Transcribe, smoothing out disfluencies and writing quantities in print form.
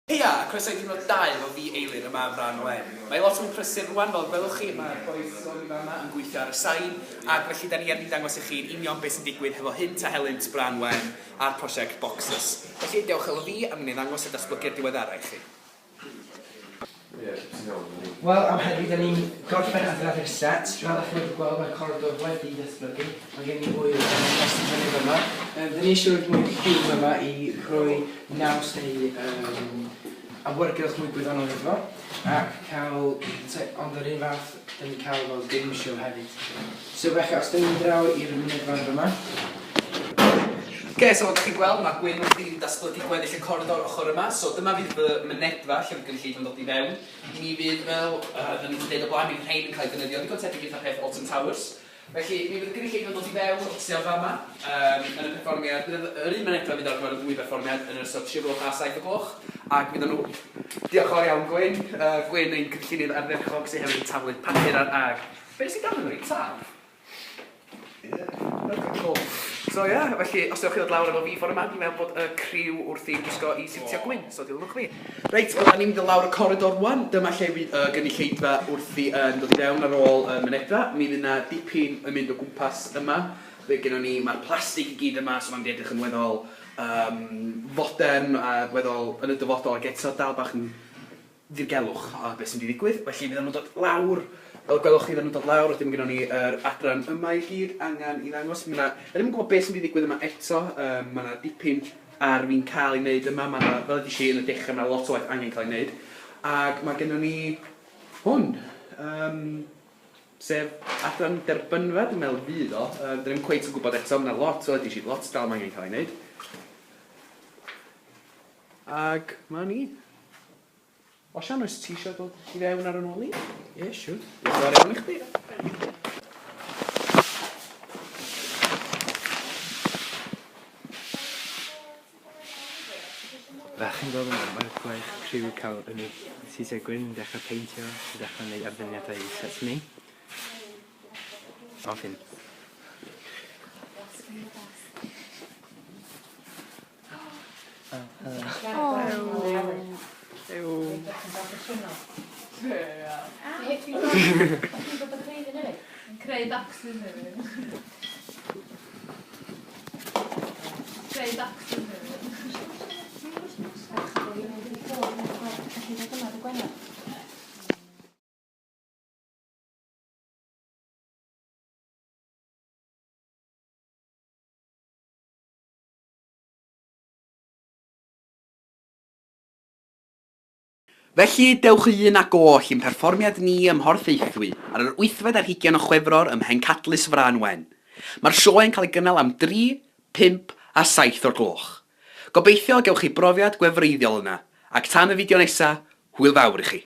Heia, a croeso i ddiwrnod 2 efo fi Eilir yma ym Mran Wen. Mae lot mwy prysur rwan, fel gwelwch chi, mae'r bois tu ôl i fama yn gweithio ar y sain, ac felly da ni ar fin dangos i chi'n union beth sy'n digwydd hefo hynt a helynt Brân Wen a'r prosiect Bocsys. Felly, dewch efo fi a mi wna i ddangos y datblygiad diweddara i chi. Wel, am heddi, da ni'n gorffen adeiladu'r set. Fel ydych chi wedi gweld, mae'r coridor wedi datblygu. Mae gen i fwy o plastig fyny fyma. Um, da ni eisiau rhoi mwy lliw yma i rhoi naws neu um, awyrgylch mwy gwyddonol iddo fo. Ac cael, ond yr un fath, da ni'n cael fel game show hefyd. So felly, os da ni'n draw i'r mynedfa fyma. Oce, so fel dach chi'n gweld, mae Gwyn wrthi'n datblygu gweddill y coridor ochr yma. So dyma fydd fy mynedfa lle fydd gynulleidfa'n dod i fewn. Mi fydd fel, uh, dyn ni wedi dweud o blaen, mi fydd rhain yn cael eu defnyddio ddigon tebyg eitha peth Alton Towers. Felly, mi fydd y gynulleidfa'n dod i fewn o tua fama um, yn y perfformiad. Bydd yr un mynedfa fydd ar gyfer y ddwy berfformiad yn yr ystod 3 gloch a 7 o gloch. Ac fyddan nhw... Diolch yn fawr iawn, Gwyn. Uh, Gwyn, ein cynllunydd ardderchog sydd hefyd yn taflu papur ar ag. Be sy'n gafel nhw i taf? Yeah. Okay, cool. So ie, yeah, felly os ewch chi ddod lawr efo fi ffordd yma, dwi'n meddwl bod y criw wrthi'n gwisgo i siwtio gwyn, so dilynwch fi. Reit, wel, da ni'n mynd i lawr y coridor rwan. Dyma lle fydd y gynulleidfa wrthi yn dod i fewn ar ôl y mynedfa. Mi fydd yna dipyn yn mynd o gwmpas yma. Fe gennon ni, mae'r plastig i gyd yma, so mae'n mynd i edrych yn weddol um, fodern a weddol yn y dyfodol ac eto dal bach yn ddirgelwch o beth sy'n mynd i ddigwydd. Felly fyddan nhw'n dod lawr, fel gwelwch chi, fyddan nhw'n dod lawr, wedyn ma' gynnon ni yr adran yma i gyd angen i ddangos. Ma' 'na... Dan ni'm yn gwybod beth sy'n mynd i ddigwydd yma eto, yym ma' 'na dipyn ar fin cael ei wneud yma, ma' 'na, fel ddeudais i yn y dechrau, ma' 'na lot o waith angen cael ei wneud. Ac ma' gynnon ni hwn, yym sef adran derbynfa dwi'n meddwl fydd o, yy dan ni'm cweit yn gwybod eto, ma' 'na lot, fel ddeudais i, lot dal ma' angen cael ei wneud. Ac 'ma ni. Osian, oes ti eisiau dod i fewn ar yn ôl i? Ie, siwr. Diolch yn fawr iawn i chdi. Fel chi'n gweld yma, mae'r gwaith criw cael yn y siwtiau gwyn yn dechrau peintio, yn dechrau gwneud ardduniadau i set ni. Ofyn. Creu bocsys hefyd. Creu bocsys hefyd. Felly, dewch un ac oll i'n perfformiad ni ym Mhorthaethwy ar yr wythfed ar hugain o Chwefror ym Mhencadlys Frân Wen. Mae'r sioe yn cael ei gynnal am dri, phump a saith o'r gloch. Gobeithio y gewch chi brofiad gwefreiddiol yna, ac tan y fideo nesa, hwyl fawr i chi!